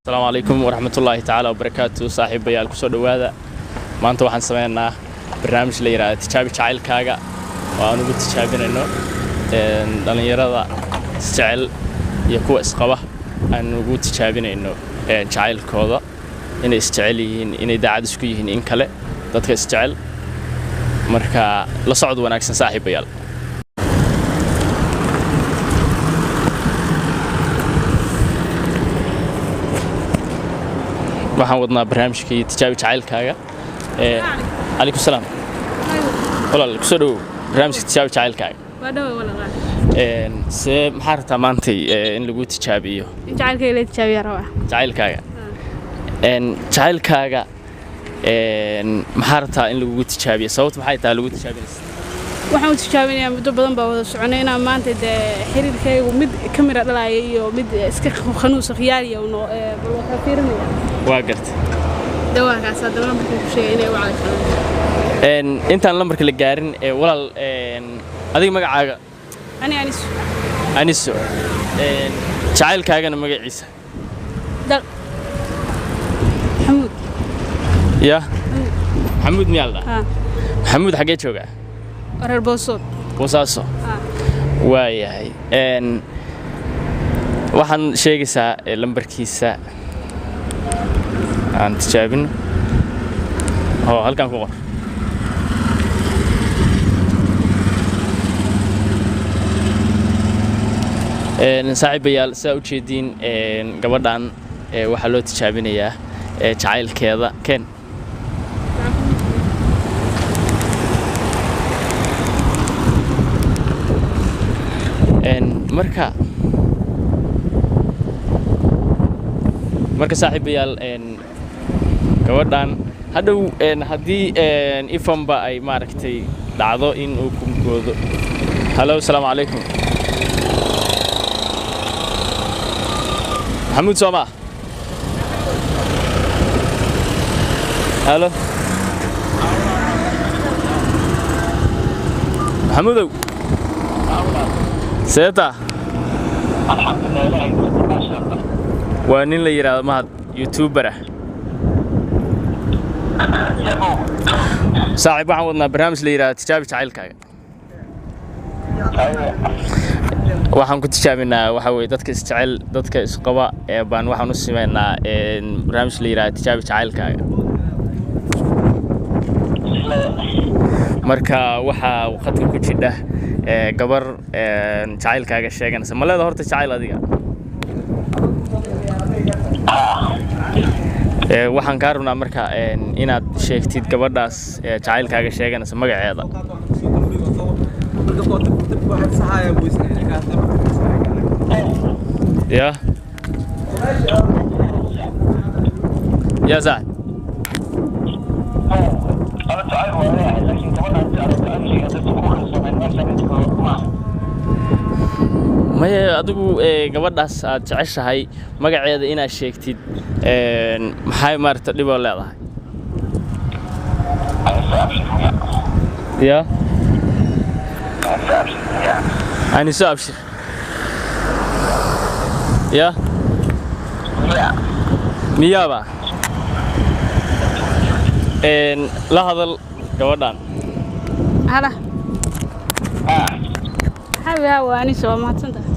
Asalaamu calaykum waraxmatullaahi tacaala wabarakaatu. Saaxiibayaal, kusoo dhowaada. Maanta waxaan sameynaa barnaamij la yidhahda Tijaabi Jacaylkaaga, oo aan ugu tijaabinayno dhallinyarada isjecel iyo kuwa isqaba, aan ugu tijaabinayno jacaylkooda, inay isjecel yihiin, inay daacad isku yihiin, in kale dadka isjecel. Marka la socod wanaagsan, saaxiibayaal. Waxaan wadnaa barnaamijkii Tijaabi Jacaylkaaga. Calaykum salaam walaal, kusoo dhowow barnaamijka Tijaabi Jacaylkaaga. Waa dhawa walaal. See maxaa rabtaa maantay in lagu tijaabiyo? In jacaylkayga la tijaabiya rabaa. Jacaylkaaga, jacaylkaaga maxaa rabtaa in lagugu tijaabiyo? Sababta maxay tahay lagu tijaabinaysa? Waxaan u tijaabinayaa muddo badan baa wada soconay, inaan maanta dee xiriirkaygu mid ka mira dhalaya iyo mid iska khanuusa khiyaaliya uno bal waxaa fiirinaya. Waa gartay. Dawaakaas haddaba lambarkan ku sheegay inay u calaysan. Intaan lambarka la gaarin, walaal, adiga magacaaga? Ani Anisu. Aniso. Jacaylkaagana magaciisa? Dal Xamuud. Ya Maxamuud miyaa la dhahaa? Haa. Maxamuud xaggee joogaa? Reer Boosood. Boosaaso. Haa. Waayahay. Waxaan sheegaysaa lambarkiisa aan tijaabino oo halkan ku qor. Saaxiibayaal, sidaa ujeediin, gabadhan waxaa loo tijaabinayaa jacaylkeeda. Ken. Marka saaxiibayaal, gabadhan hadhow, haddii ifanba ay maaragtay dhacdo in uu ku goodo. Halo, asalaamu calaykum. Maxamuud soo maa? Halo, Maxamuudow, seeta waa nin la yidhaahdo Mahad, youtuber ah. Saaxiib, waxaan wadnaa barnaamij la yidhahdo Tijaabi Jacaylkaaga. Waxaan ku tijaabinaa waxa weye dadka isjecel, dadka isqaba ee baan waxaan u sameynaa barnaamij la yidhahdo Tijaabi Jacaylkaaga. Marka waxaa khadka ku jidha gabar jacaylkaaga sheeganaysa. Ma leeda horta jacayl adiga? Waxaan kaa rabnaa marka inaad sheegtid gabadhaas jacaylkaaga sheeganaysa magaceeda. Ya ya saaxib. Maya, adigu gabadhaas aad jeceshahay magaceeda inaad sheegtid, maxay maaragta dhiboo leedahay? Ya Aniso Abshir ya miyaaba? La hadal gabadhan. Hala xabi. Haa, waa Aniso. Waa mahadsantahay,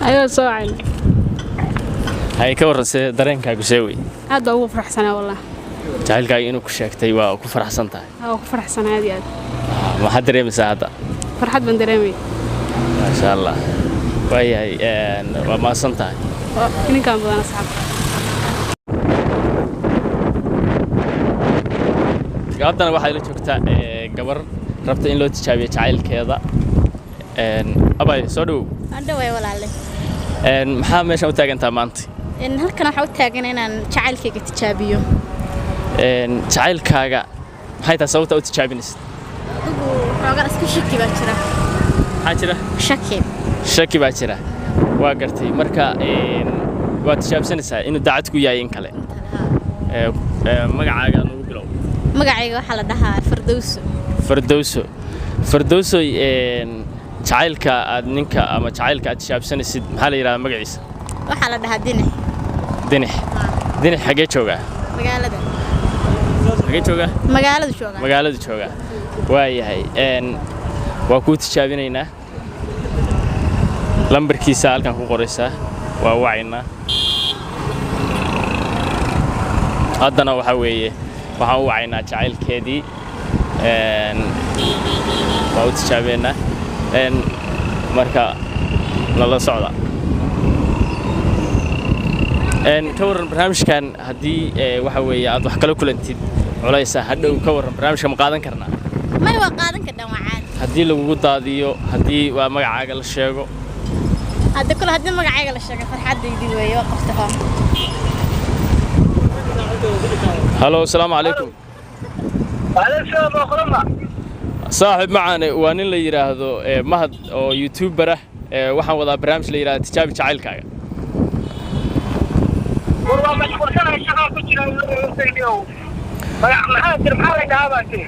ayoo soo wacayna. Hay, ka warran, see dareenkaagu see wey? Aad baa ugu faraxsanaa wallah. Jacaylkaaga inuu ku sheegtay waa ku faraxsan tahay? Haa, waa ku faraxsanaa aad iyo aad. Maxaad dareemaysaa hadda? Farxad baan dareemaya. Maasha Allah, waayahay, waa mahadsan tahay. Waa ninkaan badan asxaabta. Haddana waxaa ila joogtaa gabar rabta in loo tijaabiyo jacaylkeeda. Abay, soo dhowow. Waan dhaway walaale. Maxaa meeshan u taagantaa maanta? Halkan waxaa u taagan inaan jacaylkayga tijaabiyo. Jacaylkaaga maxay tahay sababta u tijaabinaysid? Adigu xoogaa iska shaki baa jira. Maxaa jira? Shaki. Shaki baa jira, waa gartay. Marka waad tijaabsanaysaa inuu daacad ku yahay in kale. Magacaaga nagu bilow. Magacayga waxaa la dhahaa Fardowso. Fardowso, Fardowsoy, Jacaylka aad ninka ama jacaylka aad tijaabsanaysid maxaa la yidhahdaa magaciisa? Waxaa la dhahaa Dinix. Dinix. Dinix xagee joogaa? Magaalada. Xagee joogaa? Magaalada jooga. Magaalada joogaa. Waayahay, waa kuu tijaabinaynaa. Lambarkiisa halkan ku qoraysaa, waa wacaynaa. Haddana waxaa weeye waxaan u wacaynaa jacaylkeedii, waa u tijaabineynaa. Marka nala socda. Ka warran barnaamijkan haddii waxa weeye aad wax kala kulantid culaysa hadhow, ka warran barnaamijka ma qaadan karnaa? May, waa qaadan kardhaan, waa caadi. Haddii lagugu daadiyo, haddii waa magacaaga la sheego? Hadda kule haddii magacayga la sheego farxaddaydii weeye, waa qabta hoo. Halo, asalaamu calaykum. Saaxib macaane, waa nin la yidhaahdo Mahad oo youtuber ah. Waxaan wadaa barnaamij la yidhahdo tijaabi jacaylkaaga. War waa mashquulsanahay, shaqaa ku jira. Maxaa jir? Maxaa la dhahaa baa tiri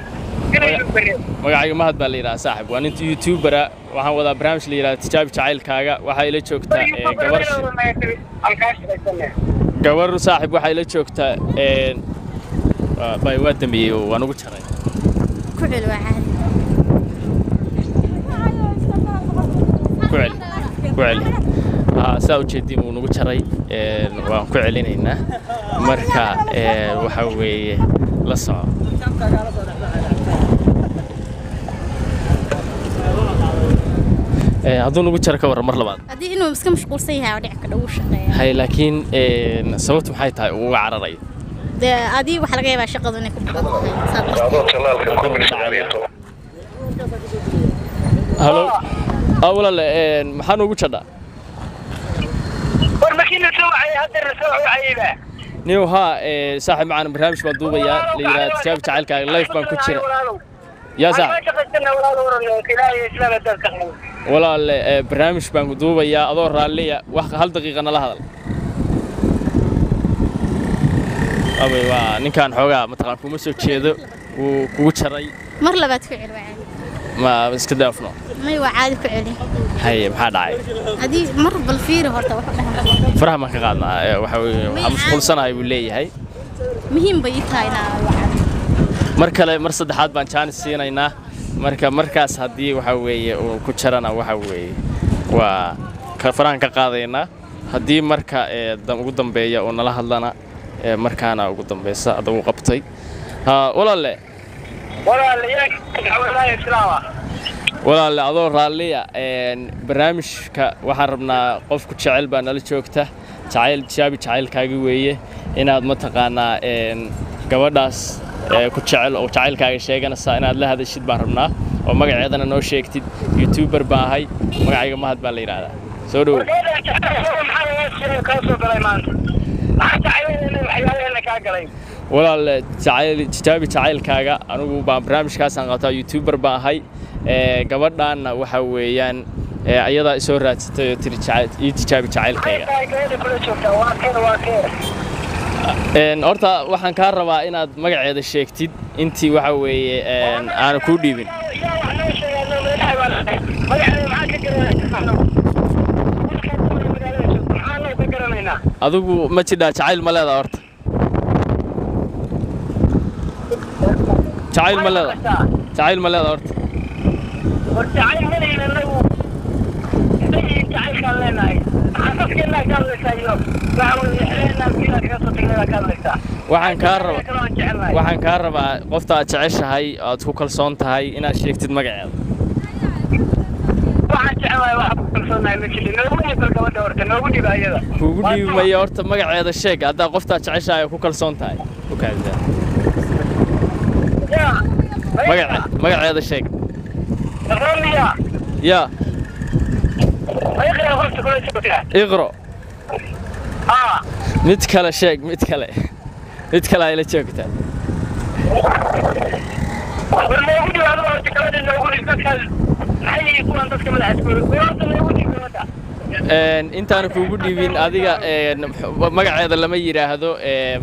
inaynu bareen? Magacayga Mahad baa la yidhahdaa saaxib, waa nin youtuber ah. Waxaan wadaa barnaamij la yidhahdo tijaabi jacaylkaaga. Waxaa ila joogtaa gabar, gabar saaxib waxaa ila joogtaa bay waa dambeeyey oo waan ugu jaray. Ku celi, waa caadi. Ku celi, ku celi. Saa ujeediin wuu nagu jaray. Waan ku celinaynaa. Marka waxa weeye la soco. Hadduu nagu jaro ka warran mar labaad? Haddii inuu iska mashquulsan yahay oo dhici kadha uu shaqeeya. Hay, laakiin sababtu maxay tahay uu uga cararayo? Dee adii waxaa laga yaabaa shaqadu inay ku badan tahay saa darteed. Halo, walaale, maxaa noogu jadhaa? War makiina soo wacay hadda, soo wacayba. Niyow haa, saaxiib macaan, barnaamij baan duubayaa la yidhaahdo tijaabi jacaylkaaga, live baan ku jira yaa saaxib. Walaale, barnaamij baan ku duubayaa, adoo raalliya wax hal daqiiqa nala hadal. Abay, waa ninkaan xoogaa mataqaan kuma soo jeedo, wuu kugu jaray. Mar labaad ku celi, waa caadi. Ma iska daafno? May, waa caadi, ku celi. Haye, maxaa dhacay? Haddii mar bal fiiri horta wuxuu dhahaa. Faraha maan ka qaadnaa. Waxa weeye waxaa mashquulsanahay buu leeyahay. Muhiim bay ii tahay inaa wacdo. Mar kale, mar saddexaad baan jaanis siinaynaa. Marka markaas haddii waxa weeye uu ku jarana, waxa weeye waa ka farahan ka qaadaynaa. Haddii marka ugu dambeeya uu nala hadlana, markaana ugu dambeysa ada uu qabtay. Walaale, walaale, adoo raalliya, barnaamijka waxaan rabnaa qofku jecel baa nala joogta, jacayl tijaabi jacaylkaaga weeye, inaad mataqaanaa gabadhaas ku jecel oo jacaylkaaga sheeganaysa inaad la hadashid baan rabnaa oo magaceedana noo sheegtid. Youtuber baan ahay, magacayga Mahad baa la yidhaahdaa. Soo dhowow. Walaal, jacayl tijaabi jacaylkaaga anigu baan barnaamijkaasaan qabtaa, youtuber baan ahay. Gabadhaanna waxa weeyaan ayadaa isoo raadsatay oo tiri ii tijaabi jacaylkayga. Horta waxaan kaa rabaa inaad magaceeda sheegtid intii waxa weeye aanu kuu dhiibin. Adigu ma jidhaa jacayl ma leedaa? Horta jacayl ma leedaa? Jacayl ma leedaa horta? War jacayl ma lihin anagu, jacaylkaan leenahay xasaskeenaa ka hadlaysaa iyo waxa weeye xileenaa kiilaa kaga soo tagnay ka hadlaysaa. Waxaan kaa rabaa Kaloo aan jecelnahay. Waxaan kaa rabaa qofta aad jeceshahay oo aad ku kalsoon tahay inaad sheegtid magaceeda. Waxaan jecelahay waxa ku kalsoonahay ma jirin. Noogu dhiib bal gabadha horta, noogu dhiib ayada. Kuugu dhiibi mayo, horta magaceeda sheeg haddaa qoftaad jeceshahay oo ku kalsoon tahay u kaadisaa. Yaa. Magaceeda sheeg. Romiya. Yaa. Iqra qofta kula joogtaa. Iqro? Haa. Mid kale sheeg, mid kale, mid kale ay la joogtaa. War noogu dhiib adigu horta gabadha, noogu dhiib. Dadkaas maxay yihiin kuwan dadka madaxa isku horta, noogu dhiib gabadha. Intaanu kuugu dhiibin adiga, magaceeda lama yidhaahdo,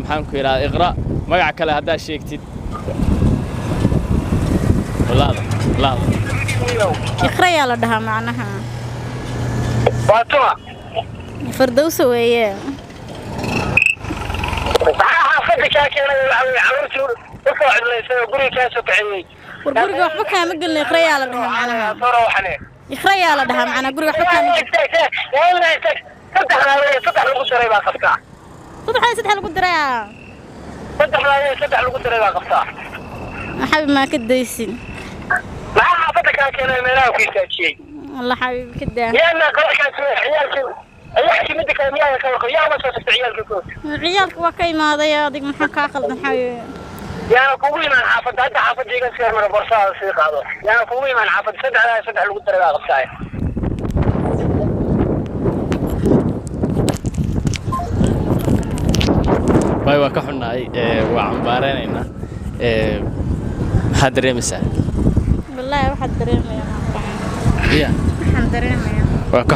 maxaan ku yidhahda, Iqra. Magac kale haddaad sheegtid. Laada laada. Niyow. Iqrayaa la dhahaa macnaha. Waa tuma? Fardowsa weeye. Maxaa xaafadda kaa keenay? Waxa weeye carruurtii u soo cidlaysay oo guriga kaa soo kaxeeyey. War guriga waxba kaama gelin. Iqrayaa la dhahaa macnaha. Soo rawaxane. Iqrayaa la dhahaa macnaha, guriga waxba kaama gelin. Istaag, istaag. Saddexdaa saddex lagu daray baa qabtaa. Saddex saddex lagu dirayaa. Saddexdaa saddex lagu daray baa qabtaa. Xabib, maa ka daysin? Maxaa xaafadda kaa keenay, meelaha ku istaajiyey? Allah, xabib, ka daa. Yaana qabarkaas ciyaalkii, ciyaalkii midda kale miyaa ka warqab? Yaa ma soo tagtay ciyaalkii kood? Ciyaalka waa ka imaaday. Adig maxaa kaa qaldan, xabib? Yaana kugu imaan xaafadda hadda. Xaafadda iga sii hormara, borsadaada sii qaado. Yaana kugu imaan xaafadda. Saddexdaa saddex lagu daray baa qabtaa. Bay, waa ka xunnahay, waa cambaareynaynaa. Maxaad dareemaysaa? Wallaahi waxaad dareemayaa Ya. Waxaan dareemayaa Waa ka